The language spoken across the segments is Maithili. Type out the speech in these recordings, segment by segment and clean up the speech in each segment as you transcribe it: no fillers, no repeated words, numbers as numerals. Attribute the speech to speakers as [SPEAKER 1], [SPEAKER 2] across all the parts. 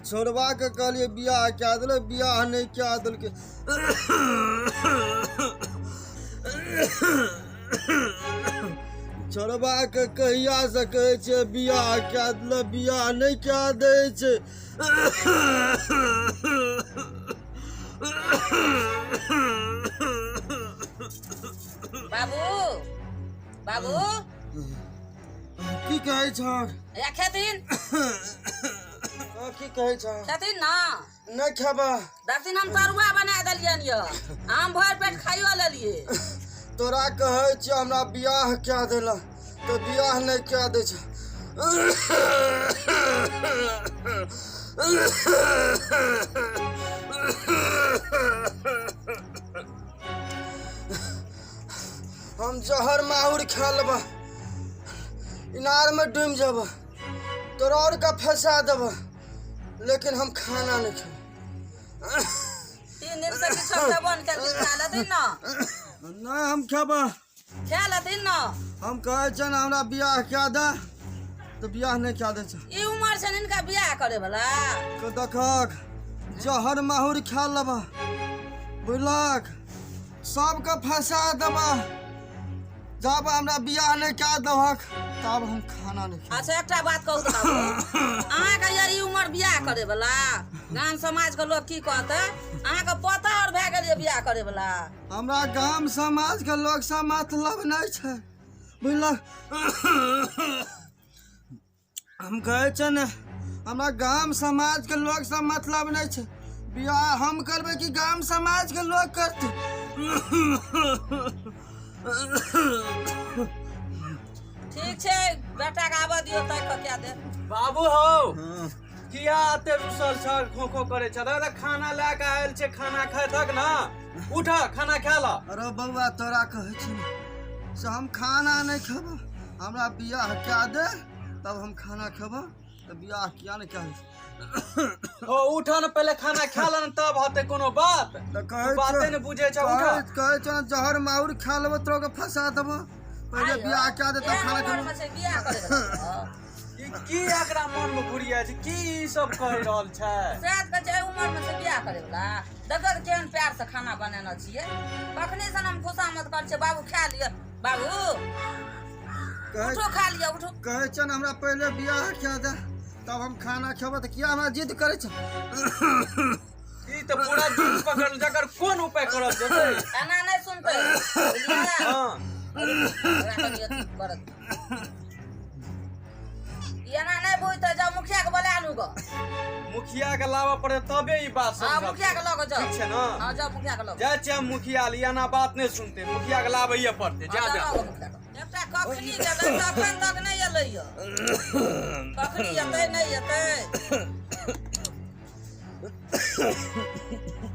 [SPEAKER 1] छोड़बाके कहलियै बियाह कए देलै, बियाह नहि कए देलकै। छोड़बाके कहियासँ कहै छियै बियाह कए देलै, बियाह नहि कए दै छै।
[SPEAKER 2] बाबू, बाबू,
[SPEAKER 1] की कहै छह?
[SPEAKER 2] या खेथिन।
[SPEAKER 1] हँ, की कहै छह?
[SPEAKER 2] खेथिन ना?
[SPEAKER 1] नहि खेबा।
[SPEAKER 2] दक्षिण हम तरुआ बना देलियनि यऽ, हम भरि पेट खाइयो लेलियै।
[SPEAKER 1] तोरा कहै छियै हमरा बियाह कए देला तऽ बियाह नहि कए दै छै। हम जहर माहुर खा लेबा, इनारमे डूबि जेबा, तोरा आओर के फंसा देबा, लेकिन हम खाना नहि खेबै।
[SPEAKER 2] 3 दिन से किछो खेबो नहि केलखिन, खा लेथिन ना?
[SPEAKER 1] नहि हम खेबा।
[SPEAKER 2] खा लेथिन ना?
[SPEAKER 1] हम कहै छियनि हमरा बियाह कए दे तऽ बियाह नहि कए दै छै।
[SPEAKER 2] ई उमर छनि हिनका बियाह करे वाला?
[SPEAKER 1] के देखक, जहर माहुर खा लेबा, बुझलक, सबके फंसा देबा, जब हमरा बियाह नहि कए देबहक तब हम खाना नहि खायब।
[SPEAKER 2] अच्छा, एकटा बात कहू तऽ बाबू, अहाँके ये ई उमर बियाह करे वाला? गाम समाज के लोग की कहतै? अहाँके पता और भए गेल ये बियाह करे वाला?
[SPEAKER 1] हमरा गाम समाज के लोग सब मतलब नहि छै, बुझलक। हम कहै छियै ने, हमरा गाम समाज के लोग सब मतलब नहि छै। बियाह हम करबै कि गाम समाज के लोग करतै?
[SPEAKER 2] ठीक छै, बेटा के आबऽ दियौ, ताकि कऽ कए देत।
[SPEAKER 3] बाबू हौ, किया एते रुसल छ, खो खो करे छ? दादा खाना लए के आयल छै, खाना खेतक ना? उठ, खाना खा ल।
[SPEAKER 1] अरे बौआ, तोरा कहै छी ने से हम खाना नहि खेबो, हमरा बियाह कए दे तब हम खाना खेबो। तऽ बियाह किया नहि कए?
[SPEAKER 3] हो, उठ न, पहिले खाना खा ल न, तब होते कोनो बात।
[SPEAKER 1] तऽ कहै
[SPEAKER 3] बाते ने बुझै छ, उठ।
[SPEAKER 1] कहै छ ने, जहर माहुर खा लेबो, तोरा के फंसा देबो, पहिले बियाह कए दे तब
[SPEAKER 2] एहन
[SPEAKER 1] खाना
[SPEAKER 2] उमर
[SPEAKER 1] खेबो।
[SPEAKER 2] मे छै बियाह करे वाला?
[SPEAKER 3] ई की एकरा मन में घुरिया छै? की ई सब कहि रहल छै?
[SPEAKER 2] शायद कहै छै एहि उमर मे छै बियाह करे वाला। देखो तऽ केहन प्यार से खाना बनेने छियै। कखनी से हम खुशामद करै छियै, बाबू खा लिअ, बाबू
[SPEAKER 1] कहै
[SPEAKER 2] उठो, खा लिअ, उठो।
[SPEAKER 1] कहै छ ने हमरा पहिले बियाह कए दे तब हम खाना खेबो, तऽ किया हमरा जिद करै छ?
[SPEAKER 3] ई तऽ पूरा जिद पकड़ल, जकर कोन उपाय करल जेतै?
[SPEAKER 2] एना नहि सुनतै, बुझलियै?
[SPEAKER 3] हँ।
[SPEAKER 2] ओकरा कनि अथी करत। ई एना नहि बुझतै, जाउ मुखिया के बोला आनू गऽ।
[SPEAKER 3] मुखिया के लाबऽ पड़े तबे ई बात
[SPEAKER 2] हँ,
[SPEAKER 3] समझत।
[SPEAKER 2] मुखिया के लऽ कऽ जाउ।
[SPEAKER 3] ठीक छै ने?
[SPEAKER 2] हँ, जाउ मुखिया के लऽ कऽ।
[SPEAKER 3] जाइ छियै हम मुखिया लग, एना बात नहि सुनते, मुखिया के लाबैये पड़तै। जा।
[SPEAKER 2] हँ,
[SPEAKER 3] जा।
[SPEAKER 2] जाउ लऽ कऽ मुखिया के। एकटा कखनी गेलै तऽ अखन तक नहि एलै यऽ। कखनी एतै, नहि एतै।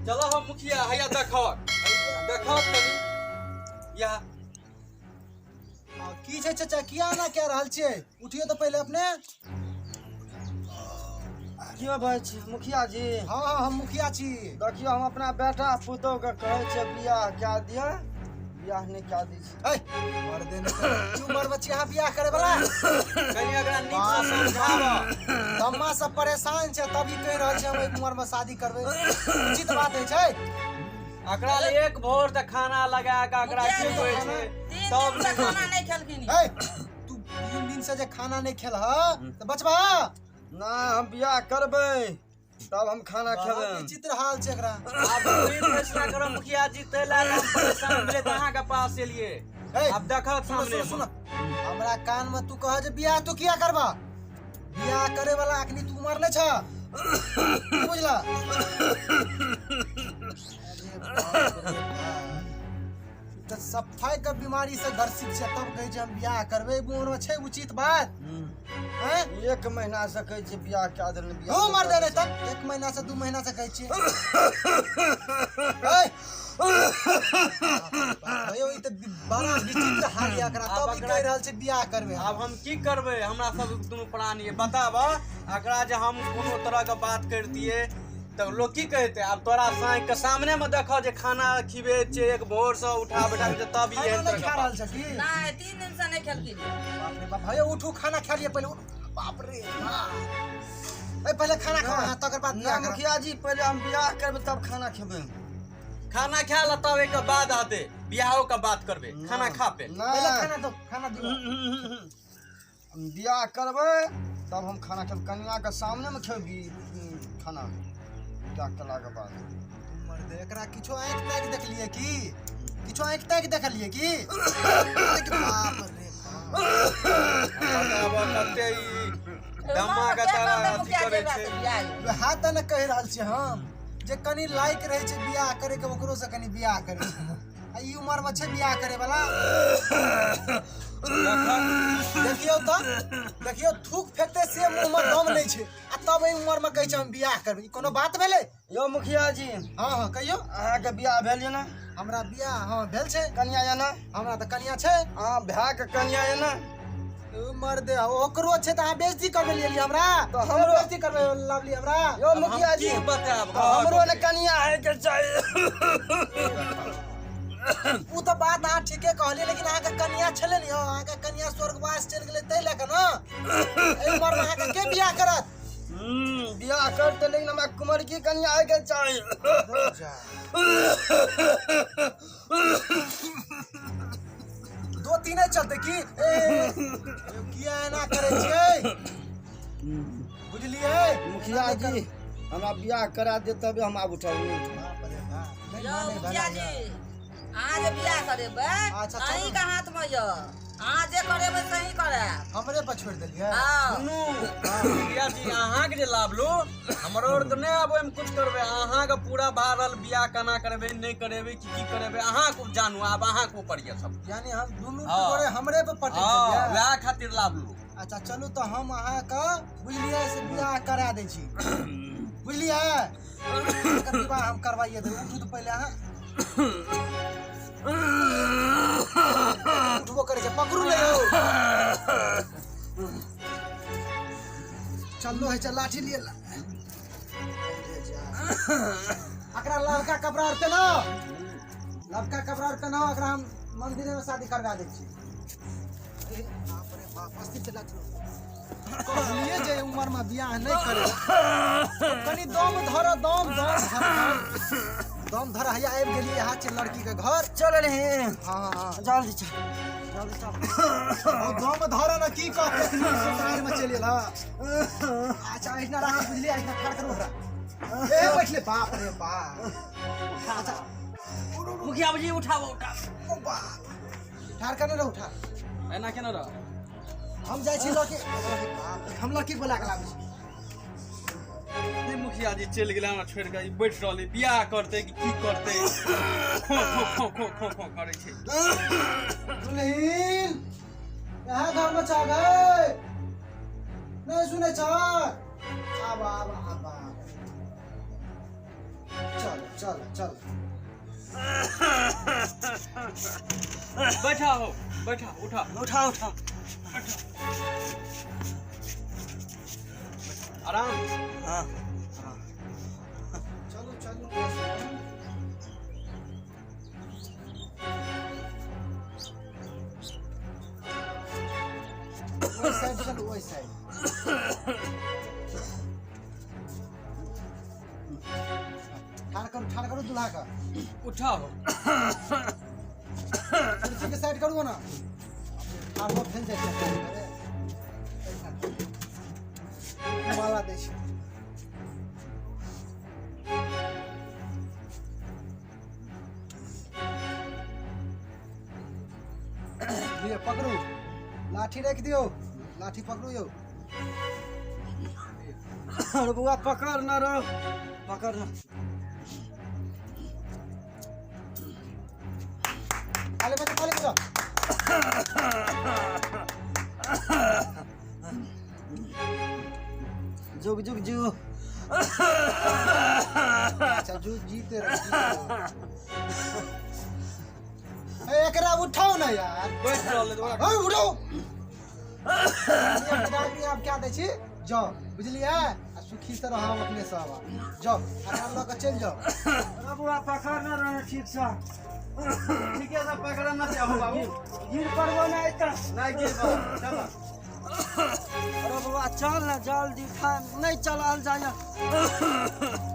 [SPEAKER 3] चलो हम मुखिया, हैया देखो, देखो कनी या।
[SPEAKER 4] हँ, की छै चाचा, किया एना कए रहल छियै? उठियौ तऽ पहिले अपने।
[SPEAKER 1] कियो भाई छी मुखिया जी?
[SPEAKER 4] हँ हँ, हम मुखिया छी।
[SPEAKER 1] देखियौ, हम अपना बेटा पुतोह के कहै छियै बियाह कए दिअ, बियाह नहि कए दै छै।
[SPEAKER 4] ऐ मर्दे ने तऽ की उमर बच्ची अहाँ बियाह करे वाला?
[SPEAKER 3] कनी एकरा नीक से समझाबऽ।
[SPEAKER 4] दम्मा सब परेशान छै, तब ई कहि रहल छै हम एहि उमर में शादी करबै, उचित बात होइ छै?
[SPEAKER 3] एकरा ले एक भोर तऽ खाना लगा के एकरा
[SPEAKER 2] मुखिया जी,
[SPEAKER 3] खिबै छै
[SPEAKER 2] 3
[SPEAKER 3] तब
[SPEAKER 2] दिन से खाना नहि खेलखिन ई।
[SPEAKER 4] ऐ तू 3 दिन से जे खाना नहि खेलह तऽ बचबा?
[SPEAKER 1] नहि, हम बियाह करबै तब हम खाना
[SPEAKER 4] बड़ा
[SPEAKER 1] खेबै।
[SPEAKER 4] विचित्र हाल छै एकरा।
[SPEAKER 3] आब तुही फैसला करो मुखिया जी, ताहि लए कऽ हम परेशान भेलै तऽ अहाँके पास एलियै।
[SPEAKER 4] ऐ,
[SPEAKER 3] आब देखब
[SPEAKER 4] सुनो।
[SPEAKER 3] सामने।
[SPEAKER 4] सुनो सुनो, हमरा कान में तू कह जे बियाह तू किया करबा? बियाह करे वाला अखनी तू उमर नहि छ, की बुझला? अरे बाप रे बाप, ई तऽ सफाई के बीमारी से ग्रसित छै, तब कहै छै हम बियाह करबै, उमर में छै, उचित बात हैं?
[SPEAKER 1] एक महीना से कहै छियै बियाह कए देलनि, बियाह
[SPEAKER 4] हो
[SPEAKER 1] नहि
[SPEAKER 4] मर
[SPEAKER 1] कए
[SPEAKER 4] दे
[SPEAKER 1] दै
[SPEAKER 4] रे, तब 1 महीना से 2 महीना से कहै छियै। ऐ, यौ, ई तऽ बड़ा विचित्र हाल यऽ एकरा,
[SPEAKER 3] आब
[SPEAKER 4] तब ई कहि रहल छै बियाह करबै।
[SPEAKER 3] आब हम की करबै? हमरा सब दुनू प्राणी बताब, एकरा जे हम कोनो तरह के बात करतियै तऽ लोग की कहते? आब तोरा साँझ के सामने में देखऽ जे खाना खिबै छै, एक भोर से उठा बैठा के, तब ई
[SPEAKER 4] खाना
[SPEAKER 3] एहन
[SPEAKER 4] नहि
[SPEAKER 3] तरह के
[SPEAKER 4] खा
[SPEAKER 3] बात।
[SPEAKER 4] रहल छै की?
[SPEAKER 2] नहि, 3 दिन से नहि खेलखिन।
[SPEAKER 4] बाप रे बाप, हे उठू, खाना खा लिअ पहिले, उठू। बाप रे बाप। ए पहिले खाना खाओ अहाँ, तकर बाद
[SPEAKER 1] ना
[SPEAKER 4] बियाह करब।
[SPEAKER 1] मुखिया जी, पहिले हम बियाह करबै तब खाना खेबै।
[SPEAKER 3] खाना खा ल तब एक बाद हते बियाहो के बात करबे, खाना खा पे।
[SPEAKER 1] ना।
[SPEAKER 4] पहिले खाना दो, खाना दियौ।
[SPEAKER 1] हम बियाह करबै तब हम खाना खेबै, कनिया के सामने मे खेबै खाना बियाह केला के बाद।
[SPEAKER 4] मर्द, एकरा किछो आँखि ताकि देखलियै की? किछो आँखि ताकि देखलियै की? बाप रे बाप।
[SPEAKER 3] बताबऽ कते ई दम्मा के तारा अथी करै छै।
[SPEAKER 4] वएह तऽ ने कहि रहल छी हम जे कनि लायक रहै छै बियाह करे के, ओकरो से कनि बियाह करे छै। आ ई उमर मे छै बियाह करे वाला? देखियौ तऽ, देखियौ थूक फेकते से मुँह मे दम नहि छै, आ तब एहि उमर मे कहै छै हम बियाह करबै, ई कोनो बात भेलै?
[SPEAKER 1] यौ मुखिया जी।
[SPEAKER 4] हँ हँ, कहियौ।
[SPEAKER 1] अहाँके बियाह भेल यऽ ने?
[SPEAKER 4] हमरा बियाह हँ भेल छै।
[SPEAKER 1] कनिया यऽ ने?
[SPEAKER 4] हमरा तऽ कनिया छै।
[SPEAKER 1] अहाँ भाय के कनिया यऽ ने?
[SPEAKER 4] ओ मर्दे, ओकरो छै तऽ अहाँ बेइज्जती करबै लेलियै हमरा?
[SPEAKER 1] तऽ हमरो-
[SPEAKER 4] बेइज्जती करबै लावली हमरा?
[SPEAKER 1] यौ मुखिया जी,
[SPEAKER 3] की बतायब?
[SPEAKER 1] तऽ हमरो ने कनिया होय के चाही।
[SPEAKER 4] ओ तऽ बात अहाँ ठीके कहलियै, लेकिन अहाँके कनिया छलै ने यौ, अहाँके कनिया स्वर्गवास चलि गेलै, ताहि लए कऽ ने एहि उमरमे अहाँके के बियाह करत?
[SPEAKER 1] बियाह करतै, लेकिन हमरा कुमरकी कनिया होय के चाही।
[SPEAKER 4] दो तीने चलते की? ए किया एना करै छियै, बुझलियै?
[SPEAKER 1] मुखिया जी, हमरा बियाह करा दे तबे हम आब उठब, नहि उठब।
[SPEAKER 4] बाप रे बाप, नहि
[SPEAKER 2] यौ
[SPEAKER 4] मानै
[SPEAKER 2] मुखिया
[SPEAKER 4] भला
[SPEAKER 2] जी,
[SPEAKER 4] यऽ।
[SPEAKER 2] अहाँ जे बियाह करेबै,
[SPEAKER 4] अच्छा, चलू।
[SPEAKER 2] अहीँके हाथमे यऽ, अहाँ जे करेबै सही करायब।
[SPEAKER 4] हमरे पर छोड़ि देलियै?
[SPEAKER 2] हँ।
[SPEAKER 3] सुनू मुखिया जी, अहाँके जे लाभलू, हमरो आर तऽ नहि आब ओहिमे कुछ करबै। अहाँके पूरा भारल, बियाह केना करेबै, नहि करेबै कि की करेबै, अहाँके जानू, आब अहाँके ऊपर यऽ सब।
[SPEAKER 4] यानी हम दुनू
[SPEAKER 3] हँ।
[SPEAKER 4] गोरे हमरे पर पटक
[SPEAKER 3] हँ,
[SPEAKER 4] देलियै?
[SPEAKER 3] वएह खातिर लाभलू।
[SPEAKER 4] अच्छा चलू, तऽ हम अहाँके बुझलियै से बियाह करा दै छी, बुझलियै? एकर विवाह हम करवाइए देबै। उठू तऽ पहिले अहाँ। उठबो करै छै, पकड़ू ने यौ। चललो है छै, लाठी लिए ला। एकरा ललका कपड़ा आर पहनाओ, ललका कपड़ा आर पहनाओ, एकरा हम मंदिर में शादी करवा दै छी। ए, बाप रे बाप, अस्थिर चला चलो। कहलिए जे उमर में बियाह नहीं करे, कनि दम धर, दम दम धर, दम धर। हैया आबि गेलियै यहाँ छै लड़की के घर।
[SPEAKER 1] चल रे।
[SPEAKER 4] हाँ हाँ।
[SPEAKER 1] जल्दी चल, जल्दी चल।
[SPEAKER 4] ओ दम धर न, की कहते ससुराल में चलि एल। अच्छा एहिना राख, बुझलियै? एहिना ठाढ़ करू ओकरा। ए बैठले, बाप रे बाप। अच्छा।
[SPEAKER 3] मुखिया जी, उठाबो, उठाबो।
[SPEAKER 4] ओ बाप, ठाढ़ करने रह, उठा।
[SPEAKER 3] एना केना रह?
[SPEAKER 4] हम जाइ छी लड़की, हम लड़की बोला के लाबै छी।
[SPEAKER 3] ई मुखिया जी चलि गेलै हमरा छोड़ि कऽ, ई बैठ रहलै, बियाह करतै कि की करतै, खो खो खो खो खो खो करै छै।
[SPEAKER 4] दुल्हीन यहाँ घर में छ गए? नहीं सुने छ? आब आब आब आब, चल चल चल।
[SPEAKER 3] बैठा हो, बैठा, उठा।
[SPEAKER 1] उठा उठा।
[SPEAKER 3] आराम से।
[SPEAKER 1] हाँ।
[SPEAKER 4] चलू चलू। ओहि साइड चलू, ओहि साइड। ठाढ़ करू, ठाढ़ करू दुल्हा का।
[SPEAKER 3] उठा हो।
[SPEAKER 4] कुर्सी के साइड करू ना, ठाढ़ हो, फैल जाइ छै। अरे माला दै छै। लिअ पकड़ू, लाठी राखि दियौ, लाठी पकड़ू यौ।
[SPEAKER 1] अरे बौआ, पकड़ न रो, पकड़ न।
[SPEAKER 4] ताली बजाओ, ताली बजाओ।
[SPEAKER 1] जुग जुग जुग।
[SPEAKER 4] अच्छा जो, जीते रहो, जीते रहो। ए, एकरा उठाओ ना यार।
[SPEAKER 3] बैठ रहलै तऽ ओकरा।
[SPEAKER 4] ए, उठाओ। बिदागरी आब क्या दै छी, जाओ, बुझलियै? आ सुखी से रहब अपने सब, जाओ, आराम लऽ कऽ चलि जाओ।
[SPEAKER 1] अरे बौआ, पकड़ न रहे ठीक से।
[SPEAKER 3] ठीके से पकड़ ना चाहो बाबू।
[SPEAKER 1] गिर पड़बो नहीं तऽ।
[SPEAKER 3] नहि गिरबो, चल।
[SPEAKER 1] अरे बौआ चल ना जल्दी, खा नहीं चलल जाइए।